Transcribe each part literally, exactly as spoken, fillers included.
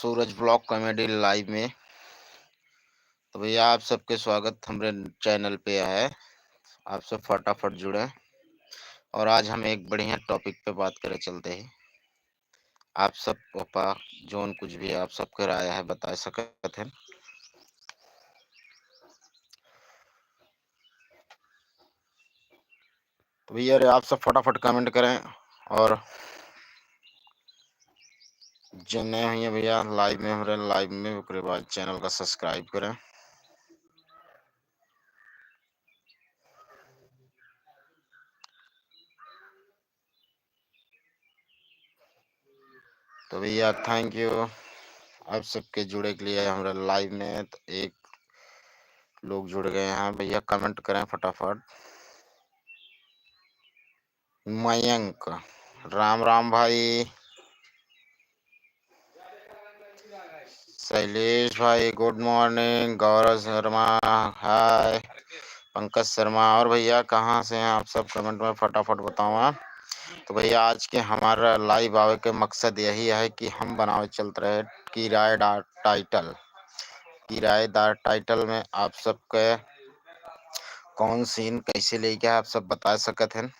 सूरज vlog comedy live में। तो भैया, आप सबके स्वागत हमरे channel पे है। आप सब फटाफट जुड़े और आज हम एक बढ़िया topic पे बात करे चलते हैं। आप सब ओपा जौन कुछ भी आप सबके राय है बता सकत हैं। तो भैया रे, आप सब फटाफट comment करें और जो नए हुए हैं भैया live में, हमरे live में, ओकरे बाद channel का subscribe करें। तो भैया, thank you आप सबके जुड़े के लिए हमरा live में। तो एक लोग जुड़ गए हैं भैया, comment करें फटाफट। मयंक, राम राम भाई। शैलेश भाई, good morning। गौरव शर्मा, hi। पंकज शर्मा, और भैया कहाँ से हैं आप सब, comment में फटाफट बताओ आप। तो भैया, आज के हमारा live आवे के मकसद यही है कि हम बनावे चलत रहे किराएदार title। किराएदार title में आप सबके कौन scene कैसे लेके आप सब बता सकत हैं।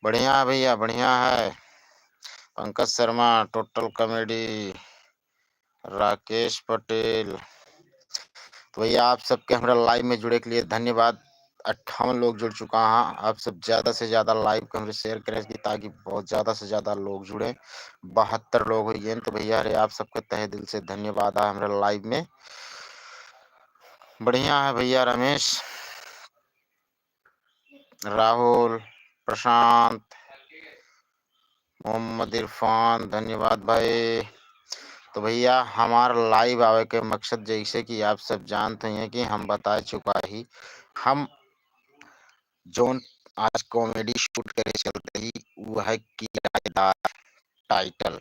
बढ़िया है भैया, बढ़िया है। पंकज शर्मा, total comedy, राकेश पटेल। तो भैया, आप सबके हमरा live में जुड़े के लिए धन्यवाद। अट्ठावन लोग जुड़ चुका हैं। आप सब ज्यादा से ज्यादा live को हमरे share करें कि ताकि बहुत ज्यादा से ज्यादा लोग जुड़े। बहत्तर लोग हो गए। तो भैया रे, आप सबके तहे दिल से धन्यवाद है हमरा live में। बढ़िया है भैया रमेश, राहुल, प्रशांत, मोहम्मद इरफान, धन्यवाद भाई। तो भैया, हमार live आवे के मकसद, जैसे कि आप सब जानत हैं कि हम बता चुका ही, हम जौन आज comedy shoot करे चलत ही, वो है किराएदार title।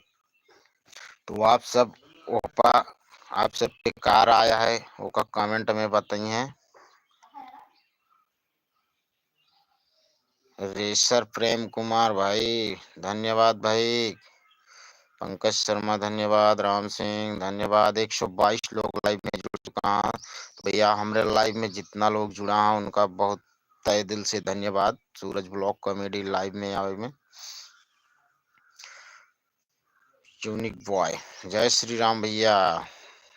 तो आप सब ओपा, आप सब के का राय है, ओका comment में बताइए। रेसर प्रेम कुमार भाई, धन्यवाद भाई। पंकज शर्मा, धन्यवाद। राम सिंह, धन्यवाद। एक सौ बाईस लोग live में जुड़ चुका हैं। तो भैया, हमरे live में जितना लोग जुड़ा है, उनका बहुत तहे दिल से धन्यवाद सूरज vlog comedy live में आवे में। Unique boy, जय श्री राम भैया।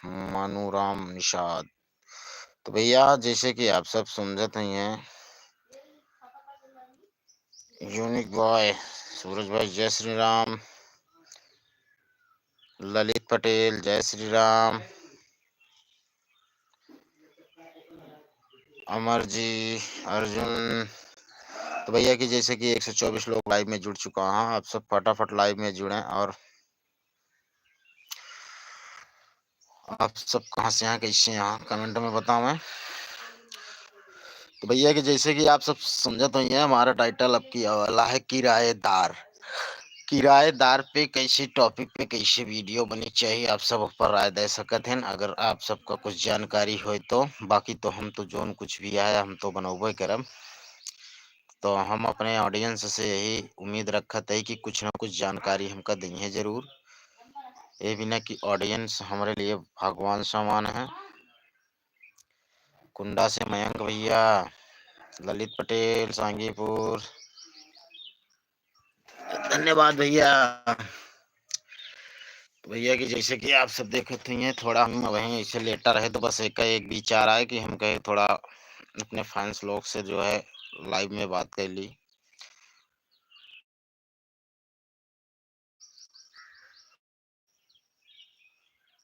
मानू राम निषाद। तो भैया, जैसे कि आप सब समझत ही हैं, Unique boy सूरज भाई, जय श्री राम। ललित पटेल, जय श्री राम। अमर जी, अर्जुन। तो भैया कि जैसे कि एक सौ चौबीस लोग live में जुड़ चुका हैं, आप सब फटाफट live में जुड़ें। और आप सब कहाँ से हैं, कैसे हैं, comment में बतावें। तो भैया कि जैसे कि आप सब समझत होइए, हमारा title अब की वाला है किराएदार। किराएदार पे कैसे topic पे कैसे video बनी चाहिए, आप सब ऊपर राय दे सकत हैं, अगर आप सबका कुछ जानकारी होय तो। बाकी तो हम तो जौन कुछ भी आया, हम तो बनौबे करब। तो हम अपने audience से यही उम्मीद रखत है कि कुछ ना कुछ जानकारी हमका देइहें जरूर। ये बिना कि audience हमरे लिए भगवान समान है। कुंडा से मयंक भैया, ललित पटेल, सांगीपुर, धन्यवाद भैया। तो भैया कि जैसे कि आप सब देखत हुए हैं, थोड़ा हम वहीं ऐसे लेटा रहे, तो बस एक, एक विचार आए कि हम कहे थोड़ा अपने fans लोग से जो है live में बात कर ली।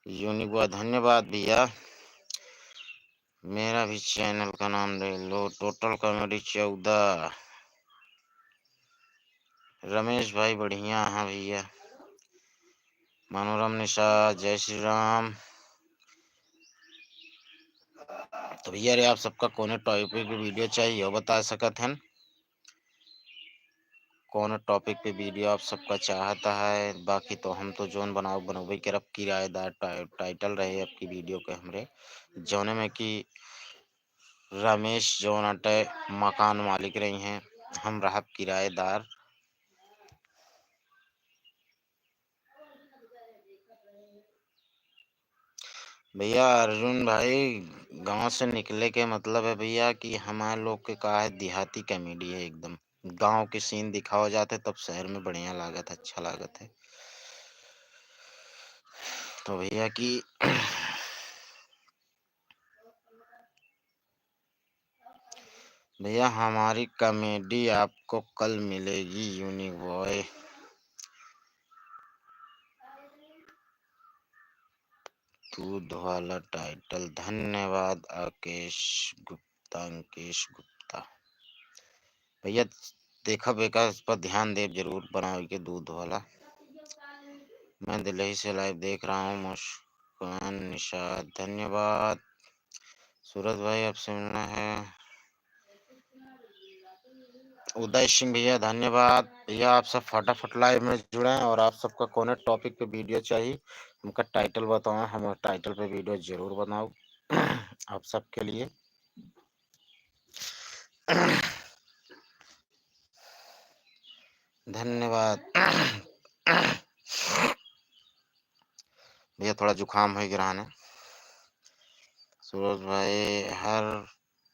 Unique boy, धन्यवाद भैया। मेरा भी channel का नाम ले लो, Total Comedy चौदह। रमेश भाई बढ़िया है भैया। मनोरम निषाद, जय श्री राम। तो भैया रे, आप सबका कौने topic पे video चाहिए, वो बता सकत हैं। कौन topic पे video आप सबका चाहता है, बाकी तो हम तो जौन बनाओ बनोबे करब। किराएदार टाइ-, title रहे आपकी video के हमरे, जौने में कि रमेश जौन अटे मकान मालिक रही हैं, हम रहब किराएदार। भैया अर्जुन भाई, गांव से निकले के मतलब है भैया कि हमारे लोग के का है, देहाती comedy है एकदम। गांव के scene दिखावा जाते तब शहर में बढ़िया लागत है, अच्छा लागत है। तो भैया कि भैया हमारी comedy आपको कल मिलेगी, यूनिक बॉय। दूध वाला title, धन्यवाद अंकेश गुप्ता, अंकेश गुप्ता। भैया देखब, एका पर ध्यान देब जरूर बनावे के दूध वाला। मैं दिल्ली से live देख रहा हूँ, मुस्कान निषाद, धन्यवाद। सूरज भाई, आपसे मिलना है। उदय सिंह भैया, धन्यवाद। भैया, आप सब फटाफट live में जुड़ें और आप सबका कौन topic पे video चाहिए, हमका title बताएं, हम title पे video जरूर बनाओ आप सबके लिए। धन्यवाद। भैया, थोड़ा जुकाम हो गया रहने। सूरज भाई, हर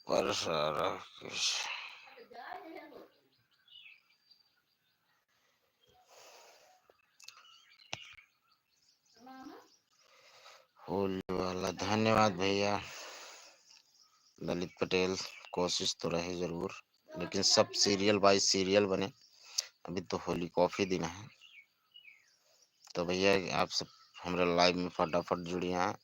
पर सारा कुछ होली वाला। धन्यवाद भैया ललित पटेल, कोशिश तो रहे जरूर, लेकिन सब serial by serial बने। अभी तो होली coffee दिन है। तो भैया, आप सब हमरे live में फटाफट जुड़िया।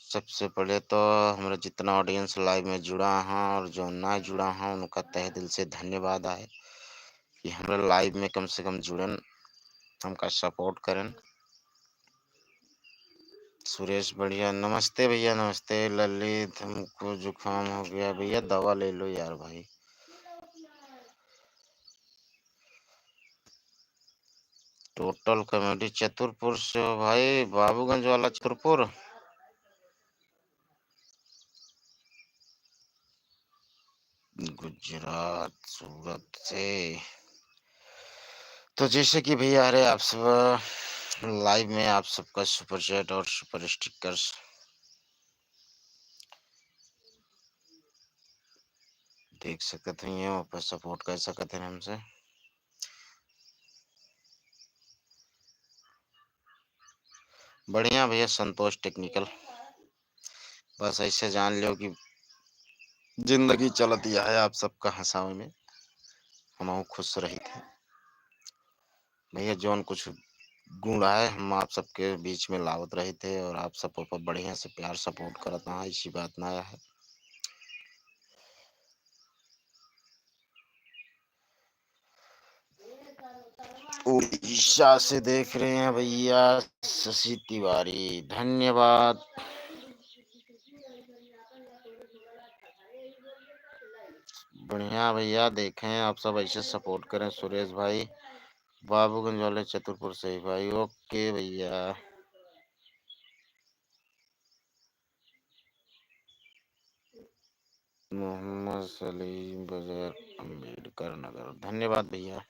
सबसे पहले तो हमरा जितना audience live में जुड़ा है और जो ना जुड़ा है, उनका तहे दिल से धन्यवाद है कि हमरा live में कम से कम जुड़न, हमका support करन। सुरेश बढ़िया, नमस्ते भैया, नमस्ते। ललित, हमको जुकाम हो गया भैया, दवा ले लो यार भाई। Total comedy चतुरपुर से हो भाई, बाबूगंज वाला चतुरपुर, गुजरात, सूरत से। तो जैसे कि भैया, अरे आप सब live में आप सबका super chat और super stickers देख सकत हैं, यहाँ पर support कर सकत हैं हमसे। बढ़िया भैया संतोष technical, बस ऐसे जान लियो कि जिंदगी चलत यह है आप सबका हंसावे में, हमहू खुश रही थे। भैया जौन कुछ गुण है हम आप सबके बीच में लावत रही थे और आप सब पर बढ़िया से प्यार support करत ना, ऐसी बात ना है। उड़ीसा से देख रहे हैं भैया शशि तिवारी, धन्यवाद। बढ़िया भैया, देखें आप सब ऐसे support करें। सुरेश भाई, बाबूगंज वाले चतुरपुर से ही भाई, OK भैया। मोहम्मद सलीम बाजार, अम्बेडकर नगर। धन्यवाद भैया,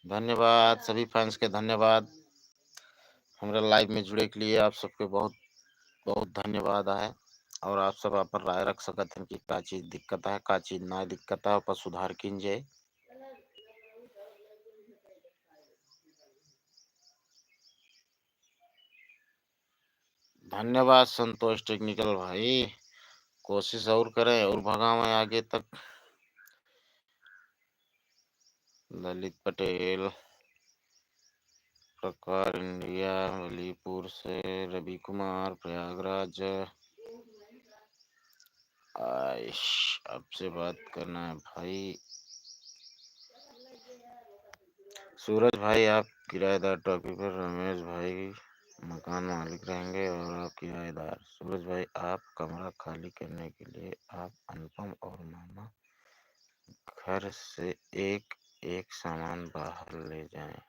धन्यवाद सभी fans के, धन्यवाद हमरा live में जुड़े के लिए। आप सबके बहुत बहुत धन्यवाद है। और आप सब अपन राय रख सकत हैं कि का चीज दिक्कत है, का चीज ना दिक्कत है, ओपर सुधार कीन जाए। धन्यवाद संतोष technical भाई, कोशिश और करें और भगावें आगे तक। ललित पटेल, प्रकार इंडिया, अलीपुर से रवि कुमार, प्रयागराज। आइश, आपसे बात करना है भाई। सूरज भाई, आप किराएदार टॉकी पर रमेश भाई मकान मालिक रहेंगे और आप किराएदार। सूरज भाई, आप कमरा खाली करने के लिए आप अनुपम और मामा घर से एक एक सामान बाहर ले जाएं।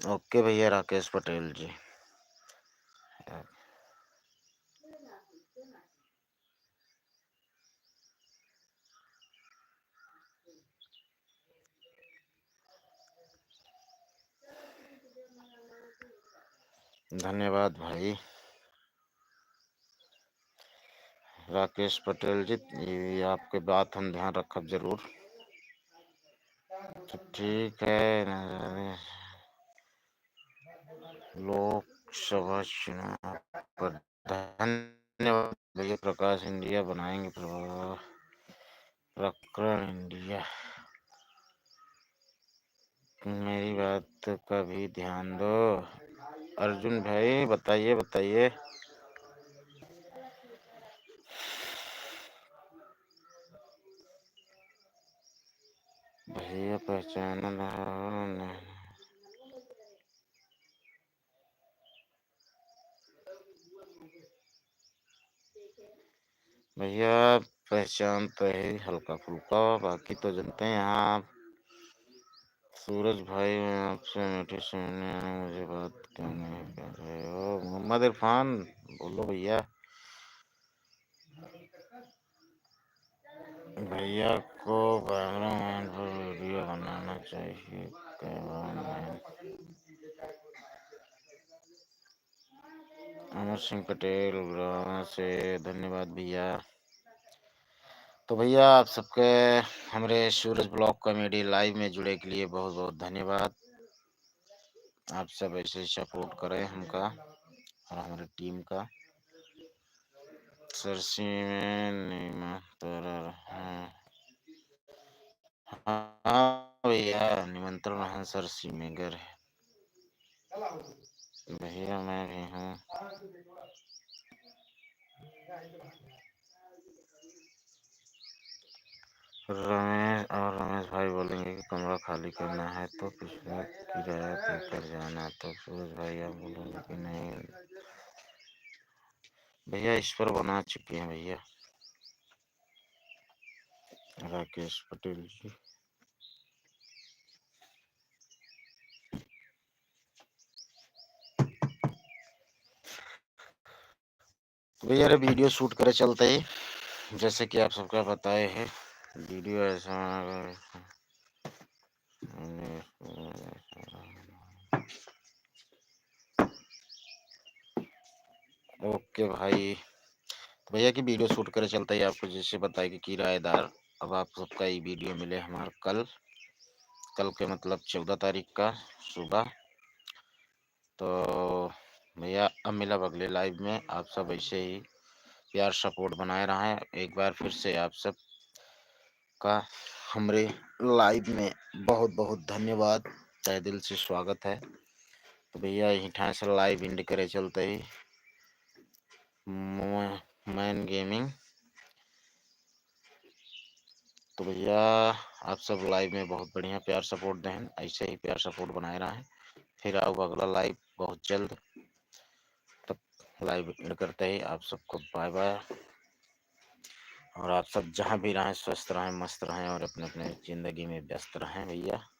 OK भैया राकेश पटेल जी। धन्यवाद भाई। राकेश पटेल जी, ये आपके बात हम ध्यान रखब जरूर। तो ठीक है, लोकसभा चुनाव पर धन्यवाद भैया। प्रकाश इंडिया बनाएंगे प्रभा-, प्रकरण इंडिया। मेरी बात का भी ध्यान दो। अर्जुन भाई, बताइए, बताइए। भैया, पहचान रहा हूँ, नहीं। भैया, पहचान तो है हल्का फुल्का, बाकी तो जनते हैं यहाँ आप। सूरज भाई, मैं आपसे मीठी सुनने आया, मुझे बात क्यों नहीं कर रहे हो? मोहम्मद इरफान, बोलो भैया। भैया को cameraman पर video बनाना चाहिए, cameraman। अमर सिंह पटेल उग्रावा से धन्यवाद भैया। तो भैया, आप सबके हमरे सूरज vlog comedy live में जुड़े के लिए बहुत बहुत धन्यवाद। आप सब ऐसे ही support करें हमका और हमारे team का। सरसी में निमंत्रण है। हाँ भैया, निमंत्रण है सरसी में, घर है। भैया, मैं भी हूँ। रमेश और रमेश भाई बोलेंगे कि कमरा खाली करना है तो किस्मत की राह देकर जाना, तो सूरज भाई आप बोलेंगे कि नहीं। भैया, इस पर बना चुके हैं भैया, राकेश पटेल जी। तो भैया, अरे video shoot करे चलते ही, जैसे कि आप सबका बताए है, video ऐसा OK भाई, तो भैया की video shoot करे चलते ही आपको जैसे बताए कि किराएदार, अब आप सबका ये video मिले हमार कल, कल के मतलब चौदह तारीख का सुबह। तो भैया, अब मिलब अगले live में। आप सब ऐसे ही प्यार support बनाए रहें। एक बार फिर से आप सब का हमरे live में बहुत बहुत धन्यवाद, तहे दिल से स्वागत है। तो भैया, यही ठाए से live end करे चलते ही मो-, मैन गेमिंग। तो भैया, आप सब live में बहुत बढ़िया प्यार support देहन, ऐसे ही प्यार support बनाए रहें। फिर आउब अगला live बहुत जल्द। तब live end करते ही आप सबको bye bye। और आप सब जहाँ भी रहें, स्वस्थ रहें, मस्त रहें और अपने अपने जिंदगी में व्यस्त रहें भैया।